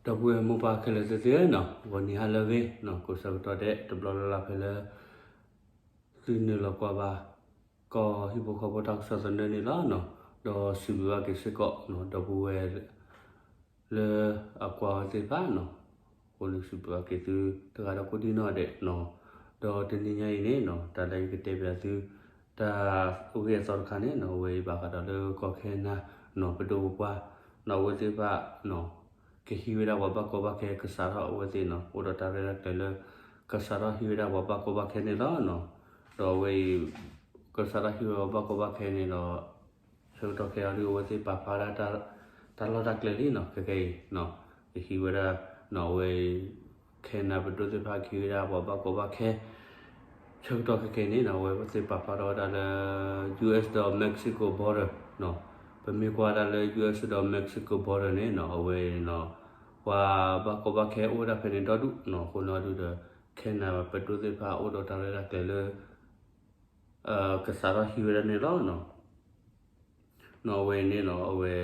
ဒီပုၢ်ဝဲၢ်မိၢ်ပၢ်ခဲလၢာ်သ့ၣ်ဧၢနီၤ, ဂီၤနံၤဟါလၢအဂ့ၤနီၤ, ကိးဆၢကတီၢ်ဒဲး တဘျီလၢ်လၢ်ဖဲလၢ သုနုာ်လီၤကွၢ်ဘၣ် ကီၢ်ဟံၣ်ဖိဃီဖိတၢ်ကစီၣ်သနၢၣ်န့ၣ်လီၤနီၤ, ဒီးစံးဘျုးဘၣ်က့ၤစ့ၢ်ကီးနီၤ ဒီပုၢ်ဝဲၢ် လၢအကွၢ်ဝဲသ့ၣ်တဖၣ်နီၤ, အဃိန့ၣ်စံးဘျုးဘၣ်က့ၤသုတဂၤဒီးကိးဒံနီၢ်ဒဲးနီၤ, ဒီးတနံၤညါအံၤန့ၣ်နီၤ တၢ်လၢယကတဲဘၣ်သု တၢ်အဂ့ၢ်အသီတခါန့ၣ်နီၤ အဝဲအံၤဘၣ်ဃးဒီးလၢကီၢ်ခဲနဒၤနီၤ ပဒိၣ်ပပှၢ်နီၤ အဝဲသ့ၣ်တဖၣ်နီၤ ကဟံးဝဲဒၣ်ပှၤဘၣ်ကီဘၣ်ခဲ ကစးထီၣ်အဝဲသ့ၣ်နီၤ အိၣ်ဒီးတၢ်ရဲၣ်တၢ်ကျဲၤလၢ ကစးထီၣ်ဟံးဝဲဒၣ်ပှၤဘၣ်ကီဘၣ်ခဲန့ၣ်လီၤနီၤ, ဒီးအဝဲအံၤ ကစးထီၣ်ဟံးဝဲပှၤဘၣ်ကီဘၣ်ခဲန့ၣ်ဒီး ဆၢကတီၢ်ခဲအံၤဒုး အဝဲသ့ၣ်ပာ်ဖျါဒၣ် တၢ်လီၢ်တၢ်ကျဲလံနီၤ ခဲကနံၣ်အံၤနီၤ, ကဟံးဝဲဒၣ်နီၤ အဝဲအံၤ ခဲနဒၤပဒိၣ်သ့ၣ်တဖၣ်ကဟံးဝဲဒၣ်ပှၤဘၣ်ကီဘၣ်ခဲ ဆၢကတီၢ်ခဲကနံၣ်အံၤန့ၣ်နီၤ အဝဲသ့ၣ်ပာ်ဖျါထီၣ်ဝဲဒၣ်လၢ ယူၢ်အ့း ဒီး Mexico border နီၤ, ပမ့ၢ်ကွၢ်ဒၣ်လၢ ယူၢ်အ့း ဒီး Mexico border န့ၣ်နီၤ အဝဲအံၤနီၤ ပှၤဘၣ်ကီဘၣ်ခဲအိၣ်ဝဲဒၣ်ဖဲန့ၣ်ဒီဒူၣ်နီၤ, အဃိန့ၣ်ဒုးဒီး ခဲနဒၤပဒိၣ်သ့ၣ်တဖၣ်အိၣ်ဒီးတၢ်ရဲၣ်တၢ်ကျဲၤလၢ ကစးထီၣ်ဟံးဝဲဒၣ်န့ၣ်လီၤနီၤ. နီၤ အဝဲန့ၣ်နီၤ အဝဲ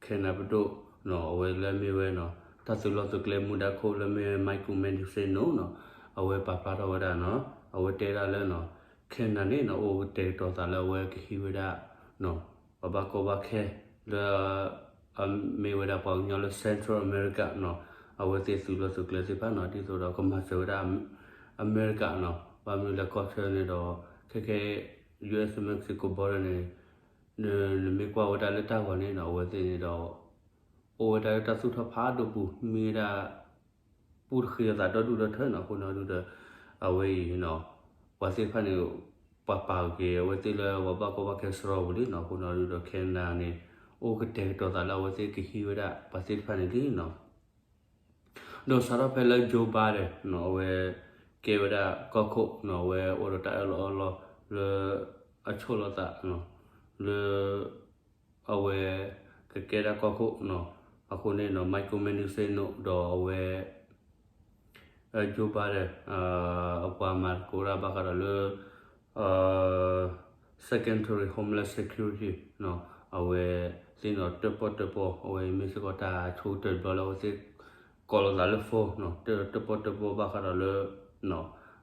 ခဲနဒၤပဒိၣ်နီၤ အဝဲလၢမ့ၢ်ဝဲနီၤ တၢ်သုးလီၢ်သုးကျဲမူဒါခိၣ်လၢမ့ၢ်ဝဲ Michael Mendicino နီၤ အဝဲပာ်ဖျါထီၣ်ဝဲဒၣ်နီၤ အဝဲတဲဒၣ်လၢနီၤ ခဲနဒၤန့ၣ်နီၤ အိၣ်ကတဲာ်ကတီၤသးလၢအဝဲကဟံးဝဲဒၣ်နီၤ ပှၤဘၣ်ကီဘၣ်ခဲ လၢ မ့ၢ်ဝဲဒၣ်ပှၤကညီလၢ Central America နီၤ အဝဲသ့ၣ်သုးလီၢ်သုးကျဲသ့ၣ်တဖၣ်နီၤ ဒ်သိးဒီးကမၤစၢၤဝဲဒၣ် အမဲရကၤနီၤ ဘၣ်မနုၤလဲၣ်ကီၢ်ဆၢန့ၣ်ဒီး ခဲကဲ ယူၢ်အ့း Mexico border န့ၣ် နမ့ၢ်ကွၢ်ဝဲဒၣ်လၢတၢ်ဂီၤန့ၣ်နီၤ အဝဲသ့ၣ်န့ၣ်ဒီး အိၣ်ဝဲဒၣ်လၢတၢ်သူၣ်ထီၣ်ဖးဒိၣ်ပူၤ မ့ၢ်ဝဲဒၣ် ပူတဃ့အသးဒီဒူၣ်ဒီထၢနီၤ အဃိန့ၣ်ဒုးဒီး အဝဲအံၤနီၤ ပှၤသ့ၣ်တဖၣ်န့ၣ် ပှၤပာ်က့ၤအဝဲသ့ၣ်လၢပှၤဘၣ်ကီဘၣ်ခဲစရီပူၤလံနီၤ အဃိန့ၣ်ဒုးဒီး ခဲနဒၤန့ၣ် အိၣ်ကတဲာ်ကတီၤသးလၢအဝဲသ့ၣ်ကဟံးဝဲဒၣ်ပှၤသ့ၣ်တဖၣ်န့ၣ်လံနီၤ ဒီးစးထီၣ်ဖဲလၢ Joe Biden နီၤ အဝဲ ကဲဝဲဒၣ်ကီၢ်ခိၣ်နီၤ အဝဲအိၣ်ဒီးတၢ်အၢၣ်လီၤအီလီၤလၢ အဆိၣ်လီၤသးနီၤ လၢ အဝဲ ကကဲဒၣ်ကီၢ်ခိၣ်နီၤ အဃိန့ၣ်နီၤ Michael Mendicino ဒီးအဝဲ Joe Biden အပှၤမၤသကိးတၢ်ဘၣ်ဃးဒီးလၢ Secretary Homeland Security နီၤ အဝဲသ့ၣ်နီၤ တၢၣ်ပီၣ်တၢၣ်ပီၣ် အဝဲမ့ၢ်စ့ၢ်ကီးတၢ်ဆိကတၢၢ်တဘျီလၢ အဝဲသ့ၣ်ကိးလီၤသးလၢ phone နီၤ တၢၣ်ပီၣ်တၢၣ်ပီၣ်ဘၣ်ဃးဒီးလၢ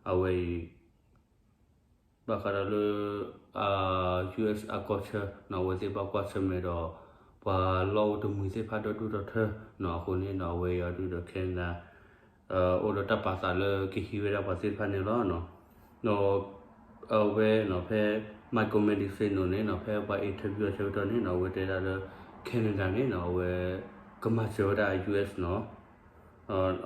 အဝဲအံၤ ဘၣ်ဃးဒီးလၢ US အကီၢ်ဆၢနီၤ အဝဲသ့ၣ်ဘၣ်ကွၢ်ဆၢၣ်မဲာ်ဒီး ပှၤလီၢ်အိၣ်တမှံၤသ့ၣ်တဖၣ်ဒီဒူၣ်ဒီထၢနီၤ အဃိန့ၣ်နီၤ အဝဲအံၤအီၤဒုးဒီး Canada အိၣ်ဒီးတၢ်ပာ်သးလၢကဟံးဝဲဒၣ်ပှၤသ့ၣ်တဖၣ်န့ၣ်လီၤနီၤ. ဒီး အဝဲနီၤ ဖဲ Michael Mendicino န့ၣ်နီၤ ဖဲပှၤ interview အဆၢကတီၢ်န့ၣ်နီၤ အဝဲတဲဒၣ်လၢ Canada န့ၣ်နီၤ အဝဲ ကမၤစၢၤဝဲဒၣ် US နီၤ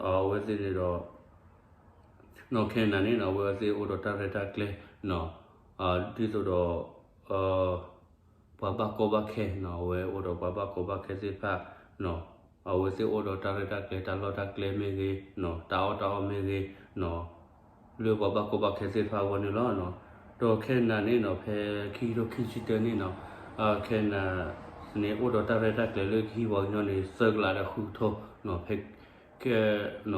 အဝဲသ့ၣ်န့ၣ်ဒီး နီၤ Canada န့ၣ်နီၤ အဝဲသ့ၣ်အိၣ်ဒီးတၢ်ရဲၣ်တၢ်ကျဲၤနီၤ ဒ်သိးဒီး ပှၤဘၣ်ကီဘၣ်ခဲနီၤ အဝဲအိၣ်ဒီးပှၤဘၣ်ကီဘၣ်ခဲသ့ၣ်တဖၣ်နီၤ အဝဲသ့ၣ်အိၣ်ဒီးတၢ်ရဲၣ်တၢ်ကျဲၤ တၢ်လီၢ်တၢ်ကျဲမ့ၢ်ဂ့ၤနီၤ တၢ်အီၣ်တၢ်အီမ့ၢ်ဂ့ၤနီၤ လၢပှၤဘၣ်ကီဘၣ်ခဲသ့ၣ်တဖၣ်အဂီၢ်န့ၣ်လီၤနီၤ. ဒီး Canada န့ၣ်နီၤ ဖဲခံကထိခံဆံတၢန့ၣ်နီၤ Canada န့ၣ်အိ၁းဒီးတၢ်ရဲၣ်တၢ်ကျဲၤလၢကဟံးပှၤကညီန့ၣ် သၢကလးဒီးဃုကထိနီၤ ဖဲ ကဲနီၤ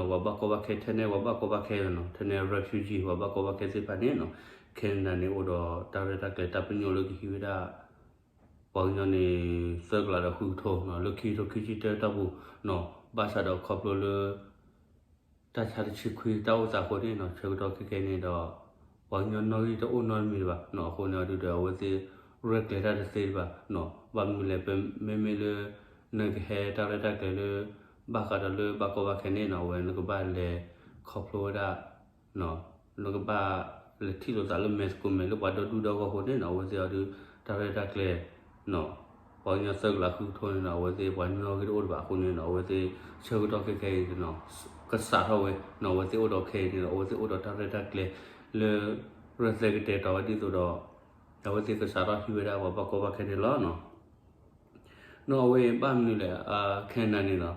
ပှၤဘၣ်ကီဘၣ်ခဲ ထဲန့ၣ်ပှၤဘၣ်ကီဘၣ်ခဲနီၤ ထဲန့ၣ် refugee ပှၤဘၣ်ကီဘၣ်ခဲသ့ၣ်တဖၣ်န့ၣ်နီၤ Canada န့ၣ်အိၣ်ဒီးတၢ်ရဲၣ်တၢ်ကျဲၤ တၢ်ပညိၣ်လၢကဟံးဝဲဒၣ် ပှၤကညီန့ၣ် သၢကလးဒီးဃုကထိနီၤ လၢခံကထိခံဆံတၢတၢ်ပူၤနီၤ ဘၣ်ဆၣ်ဒီးခီဖျိလၢ တၢ်ဆါတဆံခွံတၢ်အိၣ်သးအဃိန့ၣ်နီၤ ဆၢကတီၢ်ခဲကနံၣ်အံၤဒီး ပှၤကညီနီၣ်ဂံၢ်တအိၣ်နီတမံၤဘၣ်နီၤ အဃိန့ၣ်အီၤဒုးဒီး အဝဲသ့ၣ်ရဲၣ်ကျဲၤတၢ်တသ့ဘၣ်နီၤ ဘၣ်မနုၤလဲၣ် ပမ့မ့ၢ်လၢ နကဟဲတၢ်ရဲၣ်တၢ်ကျဲၤလၢ ဘၣ်ဃးဒီးလၢဘၣ်ကီဘၣ်ခဲန့ၣ်နီၤ အဝဲနကဘၣ်လဲၤခီဖျိဝဲဒၣ် နကဘၣ်လဲၤထံၣ်လိာ်သးလၢမဲာ်သကိးမဲာ်လၢပှၤဒီဒူၣ်ဒီဂီၢ်အဃိန့ၣ်နီၤ အဝဲသ့ၣ်အီၤဒုး တၢ်ရဲၣ်တၢ်ကျဲၤ ပှၤကညီသၢကလးဃုကထိန့ၣ်နီၤ အဝဲသ့ၣ်ပှၤနီၣ်ဂံၢ်တအိၣ်တဘၣ်အဃိန့ၣ်နီၤ အဝဲသ့ၣ်ဆၢကတီၢ်ခဲခဲအံၤနီၤ ကစးထီၣ်ဝဲနီၤ အဝဲသ့ၣ်အိၣ်ဒီးခဲအံၤန့ၣ်ဒီး အဝဲသ့ၣ်အိၣ်ဒီးတၢ်ရဲၣ်တၢ်ကျဲၤ လၢ ရဲၣ်ကျဲၤကတဲာ်ကတီၤဝဲဒ်သိးဒီး အဝဲသ့ၣ်ကစးထီၣ်ဟံးဝဲဒၣ်ပှၤဘၣ်ကီဘၣ်ခဲန့ၣ်လီၤနီၤ. နီၤ အဝဲဘၣ်မနုၤလဲၣ် Canada န့ၣ်နီၤ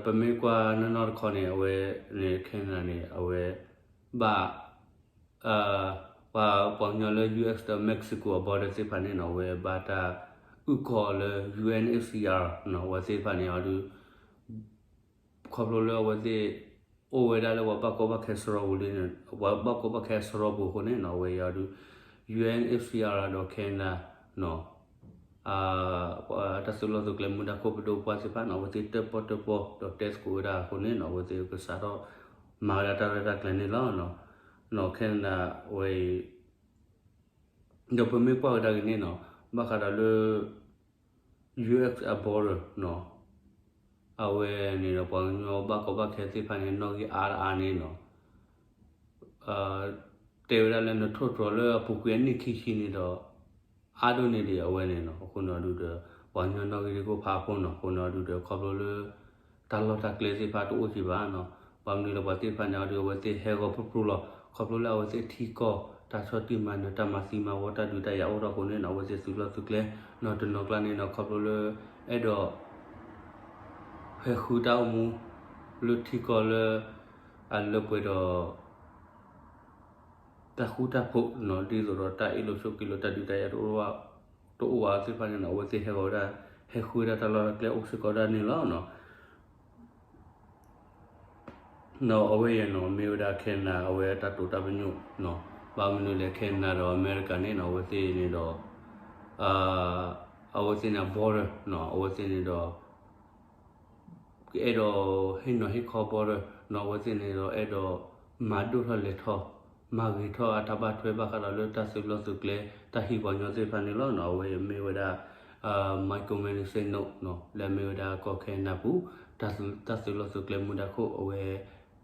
ပမ့ၢ်ကွၢ်နီၢ်နီၢ်တခီန့ၣ် အဝဲန့ၣ် Canada န့ၣ် အဝဲ ဘၣ် ပှၤ ပှၤကညီလၢ US ဒီး Mexico အ border သ့ၣ်တဖၣ်န့ၣ်နီၤ အဝဲဘၣ်တၢ်အုၣ်ကီၤလၢ UNHCR နီၤ အဝဲသ့ၣ်တဖၣ်န့ၣ်အီၤဒုး ခီဖျိလၢအဝဲသ့ၣ် အိၣ်ဝဲဒၣ်လၢပှၤဘၣ်ကီဘၣ်ခဲစရီပူၤလံန့ၣ် ပှၤဘၣ်ကီဘၣ်ခဲစရီပူၤအဃိန့ၣ်နီၤ အဝဲအံၤအီၤဒုး UNHCR ဒီး Canada နီၤ တၢ်သုးလီၢ်သုးကျဲမူဒါခိၣ်ပဒိၣ်ပပှၢ်သ့ၣ်တဖၣ်န့ၣ် အဝဲသ့ၣ်တၢၣ်ပီၣ်တၢၣ်ပီဒီးတဲသကိးဝဲဒၣ်အဃိန့ၣ်နီၤ အဝဲသ့ၣ်ကစးထီၣ်မၤဝဲဒၣ်တၢ်ရဲၣ်တၢ်ကျဲၤန့ၣ်လီၤ. နီၤ Canada ဝဲအံၤ ဒီးပမ့ၢ်ကွၢ်ကဒါက့ၤန့ၣ်နီၤ ဘၣ်ဃးဒီးလၢ U S အ border နီၤ အဝဲန့ၣ်ဒီးပှၤကညီဘၣ်ကီဘၣ်ခဲသ့ၣ်တဖၣ်န့ၣ် နီၣ်ဂံၢ်အါတအါန့ၣ်နီၤ တဲဝဲဒၣ်လၢနထိၣ်တြီၤလၢအပူၤကွံာ်အနံၣ်ခံဆံန့ၣ်ဒီး အါဒိၣ်န့ၢ်ဒံးအဝဲန့ၣ်နီၤ. အဃိန့ၣ်အဒုဒီး ပှၤကညီနီၣ်ဂံၢ်ဒံးကအိၣ်ဖးအဖီနီၤ. အဃိန့ၣ်အဒုဒီး ခီဖျိလၢ တၢ်လီၢ်တၢ်ကျဲသ့ၣ်တဖၣ်တအိၣ်က့ၤဘၣ်နီၤ. ဘၣ်မနုၤလၢပှၤသ့ၣ်တဖၣ်န့ၣ်အဒု အဝဲသ့ၣ်ဟဲဂီၤပျူၢ်ပျူၢ်လီၤ. ခီဖျိလၢအဝဲသ့ၣ်ထံကီၢ် တၢ်ဆီၣ်တံၢ်မၤနၢၤ တၢ်မၤသံမၤဝီ တၢ်ဒုးတၢ်ယၤအိၣ်ထီၣ်အဃိန့ၣ်နီၤ အဝဲသ့ၣ်သုးလီၢ်သုးကျဲနီၤ တနီၤကျါန့ၣ်နီၤ ခီဖျိလၢ အဲၣ်ဒိး ဟဲဃုတၢ်အိၣ်မူ လၢထံကီၢ်လၢ အလၢပှဲၤဒီး တၢ်ဃူတၢ်ဖိးနီၤ ဒ်သိးဒီးတၢ်အ့ၣ်လိာ်ဆိးက့လိာ် တၢ်ဒုးတၢ်ယၤ တအိၣ်ဝဲသ့ၣ်တဖၣ်န့ၣ်နီၤ အဝဲသ့ၣ်ဟဲဂီၤဝဲဒၣ် ဟဲဃုဝဲဒၣ်တၢ်လီၢ်တၢ်ကျဲအိၣ်စ့ၢ်ကီးဒၣ်န့ၣ်လီၤနီၤ. နီၤ အဝဲအံၤနီၤ မ့ၢ်ဝဲဒၣ် Canada အဝဲတၢ်တိာ်တၢ်ပညိၣ်နီၤ. ဘၣ်မနုၤလဲၣ် Canada ဒီးအမဲရကၤန့ၣ်နီၤ အဝဲသ့ၣ်န့ၣ်ဒီး အဝဲသ့ၣ်န့ၣ် border နီၤ အဝဲသ့ၣ်န့ၣ်ဒီး ကအဲၣ်ဒိးဟ့ၣ်နီၤဟ့ၣ်ခီ border နီၤ အဝဲသ့ၣ်န့ၣ်ဒီး အဲၣ်ဒိးမၤဒိၣ်ထီၣ်လဲၤထီၣ် မၤဂ့ၤထီၣ်အတၢ်ဘၣ်ထွဲဘၣ်ဃးဒီးလၢတၢ်သုးလီၢ်သုးကျဲ တၢ်ဟံးပှၤကညီသ့ၣ်တဖၣ်န့ၣ်လီၤနီၤ. အဝဲအံၤမ့ၢ်ဝဲဒၣ် Michael Medicino နီၤ လၢအမ့ၢ်ဝဲဒၣ်ကီၢ် Canada ပူၤ တၢ်သုးလီၢ်သုးကျဲမူဒါခိၣ် အဝဲ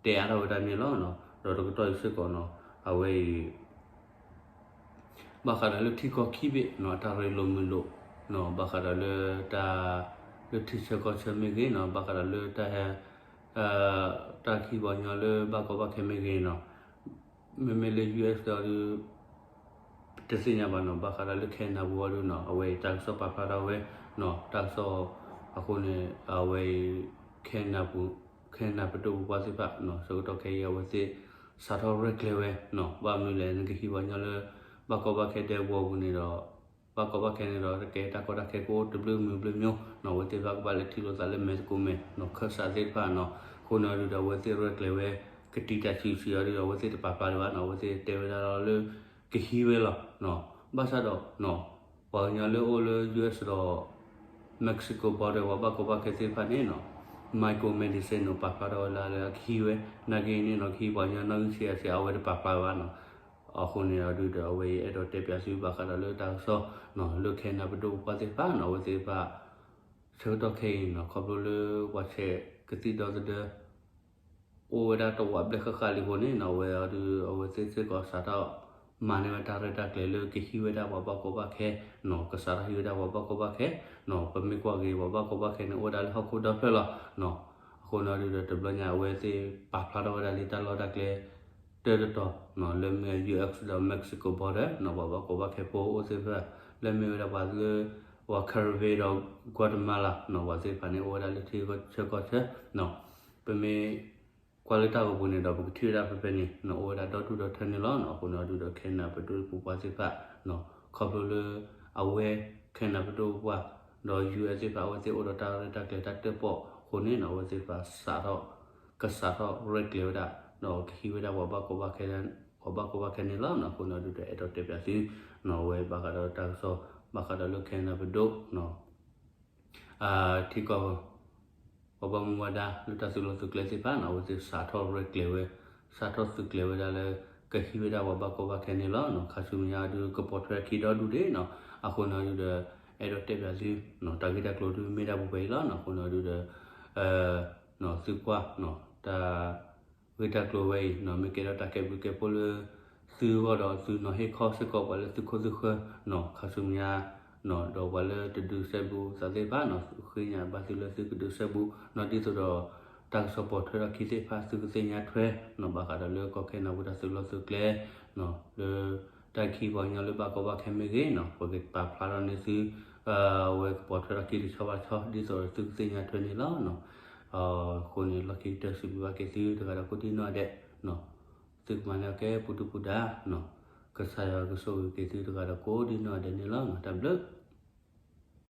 တဲအါထီၣ်ဝဲဒၣ်န့ၣ်လီၤနီၤ. ဒီးတကတီၢ်အံၤစ့ၢ်ကီးနီၤ အဝဲအံၤ ဘၣ်ဃးဒီးလၢထံကီၢ်ခံဘ့ၣ်နီၤ တၢ်ရ့လိာ်မုာ်လိာ်နီၤ ဘၣ်ဃးဒီးလၢတၢ် လၢထံဆၢကီၢ်ဆၢမ့ၢ်ဂ့ၤနီၤ ဘၣ်ဃးဒီးလၢတၢ် တၢ်ကဟံးပှၤကညီလၢဘၣ်ကီဘၣ်ခဲမ့ၢ်ဂ့ၤနီၤ မ့မ့ၢ်လၢ U S ဒီးဒုး တသ့ၣ်ညါဘၣ်နီၤ ဘၣ်ဃးဒီးလၢ Canada ပူၤအီၤဒုနီၤ အဝဲအံၤတၢ်ကစီၣ်ပာ်ဖျါထီၣ်ဝဲနီၤ တၢ်ကစီၣ်အဃိန့ၣ် အဝဲအံၤ Canada ပူၤ Canada ပဒိၣ်ပပှၢ်သ့ၣ်တဖၣ်နီၤ ဆၢကတီၢ်ခဲအံၤအဝဲသ့ၣ် စးထီၣ်ရဲၣ်ကျဲၤဝဲနီၤ ဘၣ်မနုၤလဲၣ် နကဟံးပှၤကညီလၢ ဘၣ်ကီဘၣ်ခဲဒဲကဝီၤပူၤန့ၣ်ဒီး ဘၣ်ကီဘၣ်ခဲန့ၣ်ဒီး ကဲတၢ်ကီတၢ်ခဲကအိၣ်တဘျုးမုၢ်ဘျုးမျိၣ်နီၤ အဝဲသ့ၣ်တဖၣ်ကဘၣ်လဲၤထံၣ်လိာ်သးလၢမဲာ်သကိးမဲာ်နီၤ ခၢၣ်စးသ့ၣ်တဖၣ်နီၤ အဃိန့ၣ်အဒုဒီး အဝဲသ့ၣ်ရဲၣ်ကျဲၤဝဲ ကတံာ်တၢ်ဆံးဆံးအီၤဒုဒီး အဝဲသ့ၣ်တပာ်ဖျါလၢၤဘၣ်နီၤ အဝဲသ့ၣ်တဲဝဲဒၣ်လီၤလၢ ကဟံးဝဲလီၤနီၤ ဘၣ်ဆၣ်ဒီးနီၤ ပှၤကညီလၢအိၣ်လၢ U S ဒီး Mexico border ပှၤဘၣ်ကီဘၣ်ခဲသ့ၣ်တဖၣ်န့ၣ်နီၤ Michael Medicino ပာ်ဖျါထီၣ်ဝဲဒၣ်လၢအကဟံးဝဲ နာ်က့န့ၣ်နီၤ ကဟံးပှၤကညီနီၣ်ဂံၢ်ဆံးအါဆံး အဝဲတပာ်ဖျါဘၣ်နီၤ အဃိန့ၣ်အဒုဒီး အဝဲအံၤအဲၣ်ဒိးတဲပၠးသုဘၣ်ဃးဒီးလၢတၢ်ကစီၣ်နီၤ လၢ Canada ပဒိၣ်ပပှၢ်သ့ၣ်တဖၣ်နီၤ အဝဲသ့ၣ်တဖၣ် ဆၢကတီၢ်ခဲအံၤနီၤ ခီဖျိလၢပှၤဆဲးကသံၣ်ဒီသဒၢ အိၣ်ဝဲဒၣ်တဝာ်ဘျဲၣ်ဃၣ်ဃၣ်လံအဃိန့ၣ်နီၤ အဝဲအဒု အဝဲသ့ၣ်စ့ၢ်ကီးစးထီၣ် မၤန့ၢ်ဝဲတၢ်ရဲၣ်တၢ်ကျဲၤလၢကဟံးဝဲဒၣ်ပှၤဘၣ်ကီဘၣ်ခဲနီၤ ကစးထီၣ်ဟံးဝဲဒၣ်ပှၤဘၣ်ကီဘၣ်ခဲနီၤ ပမ့ၢ်ကွၢ်က့ၤပှၤဘၣ်ကီဘၣ်ခဲန့ၣ် အိၣ်ဝဲဒၣ်လၢဟီၣ်ခိၣ်ဒီဖျၢၣ်လီၤနီၤ အဃိန့ၣ်အဒုဒီးတဘျီညါအဝဲသ့ၣ်ပာ်ဖျါထီၣ်ဝဲဒၣ်လံတၢ်လီၢ်တၢ်ကျဲ တၢတတီၤနီၤ လၢမ့ၢ် U S ဒီး Mexico border နီၤ ပှၤဘၣ်ကီဘၣ်ခဲဖိအိၣ်သ့ၣ်တဖၣ် လၢမ့ၢ်ဝဲဒၣ်ပှၤလၢ ပှၤ Caribbean ဒီး Guatemala နီၤ ပှၤသ့ၣ်တဖၣ်န့ၣ် အိၣ်ဝဲဒၣ်လၢထံဆၢကီၢ်ဆၢနီၤ ပမ့ၢ်ကွၢ်လၢတၢ်ဂီၤပူၤန့ၣ်ဒီး ပကထံၣ်ဝဲဒၣ်ဖဲဖဲန့ၣ်နီၤ အိၣ်ဝဲဒၣ်ဒီဒူၣ်ဒီထၢန့ၣ်လီၤနီၤ အဃိန့ၣ်အဒုဒီး Canada ပဒိၣ်ပပှၢ်သ့ၣ်တဖၣ်နီၤ ခီဖျိလၢ အဝဲ Canada ပဒိၣ်ပပှၢ် ဒီး U S သ့ၣ်တဖၣ် အဝဲသ့ၣ်အိၣ်ဒီးတၢ်ရဲၣ်တၢ်ကျဲၤတၢ်တၢၣ်ပီၣ်အဃိန့ၣ်နီၤ အဝဲသ့ၣ်တဖၣ်စးထီၣ် ကစးထီၣ်ရဲၣ်ကျဲၤဝဲဒၣ် ဒီးကဟံးဝဲဒၣ်ပှၤဘၣ်ကီဘၣ်ခဲ ပှၤဘၣ်ကီဘၣ်ခဲန့ၣ်လီၤနီၤ အဃိန့ၣ်အဒုဒီး အဲၣ်ဒိးတဲပၠးသုနီၤ အဝဲဘၣ်ဃးဒီးတၢ်ကစီၣ် ဘၣ်ဃးဒီးလၢ Canada ပဒိၣ်နီၤ ထံကီၢ် ပှၤဘၣ်မူဘၣ်ဒါလၢတၢ်သုးလီၢ်သုးကျဲသ့ၣ်တဖၣ်နီၤ အဝဲသ့ၣ်စးထီၣ်ရဲၣ်ကျဲၤဝဲ စးထီၣ်သုးကျဲၤဝဲဒၣ်လၢ ကဟံးဝဲဒၣ်ပှၤဘၣ်ကီဘၣ်ခဲန့ၣ်လီၤနီၤ ခါဆူညါအဒုကပိာ်ထွဲအခံဒီဒူၣ်ဒံးနီၤ အဃိန့ၣ်အဒုဒီး အဲၣ်ဒိးတဲပၠးသုနီၤ တၢ်ဂ့ၢ်တၢ်ကျိၤဒုမ့ၢ်ဒၣ်ပှဲၤပှဲၤအံၤလီၤနီၤ အဃိန့ၣ်အဒုဒီး သုကွၢ်နီၤ တၢ် ဂ့ၢ်တၢ်ကျိၤဝဲအံၤနီၤ မ့ၢ်ကဲထီၣ်တၢ်ကဲဘျုးကဲဖှိၣ်လၢ သုဂီၢ်ဒီးသုနီၤ ဟ့ၣ်ခီစ့ၢ်ကီးပှၤလၢသုခိၣ်သုဃၢၤနီၤ ခါဆူညါနီၤ ဒီးပှၤလၢတဒုးစဲဘူးသးသ့ၣ်တဖၣ်နီၤ ဃ့ညါဘၣ်သုလၢသုကဒုးစဲဘူးနီၤ ဒ်သိးဒီး တၢ်ကစီၣ်ပိာ်ထွဲထီၣ်ခံသ့ၣ်တဖၣ် သုကသ့ၣ်ညါထွဲနီၤ ဘၣ်ဃးဒီးလၢကီၢ်ခဲနဒၤပူၤတၢ်သုးလီၢ်သုးကျဲနီၤ လၢ တၢ်ကဟံးပှၤကညီလၢဘၣ်ကီဘၣ်ခဲမ့ၢ်ဂ့ၤနီၤ ပကပာ်ဖျါထီၣ်န့ၢ်သု အဝဲကပိာ်ထွဲထီၣ်ခံတဆီဘၣ်တဆီ ဒ်သိးဒီးသုကသ့ၣ်ညါထွဲန့ၣ်လီၤနီၤ အဃိန့ၣ် လီၢ်ခံကတၢၢ်စံးဘျုးဘၣ်က့ၤသုတဂၤဒီးကိးဒံနီၢ်ဒဲးနီၤ သုကမၤန့ၢ်ကဲပူၤဒုၣ်ပူၤဒါနီၤ ကစၢ်ယွၤကဆိၣ်ဂ့ၤက့ၤသုတဂၤဒီးကိးဒံနီၢ်ဒဲးန့ၣ်လီၤနီၤ တၢ်ဘျုး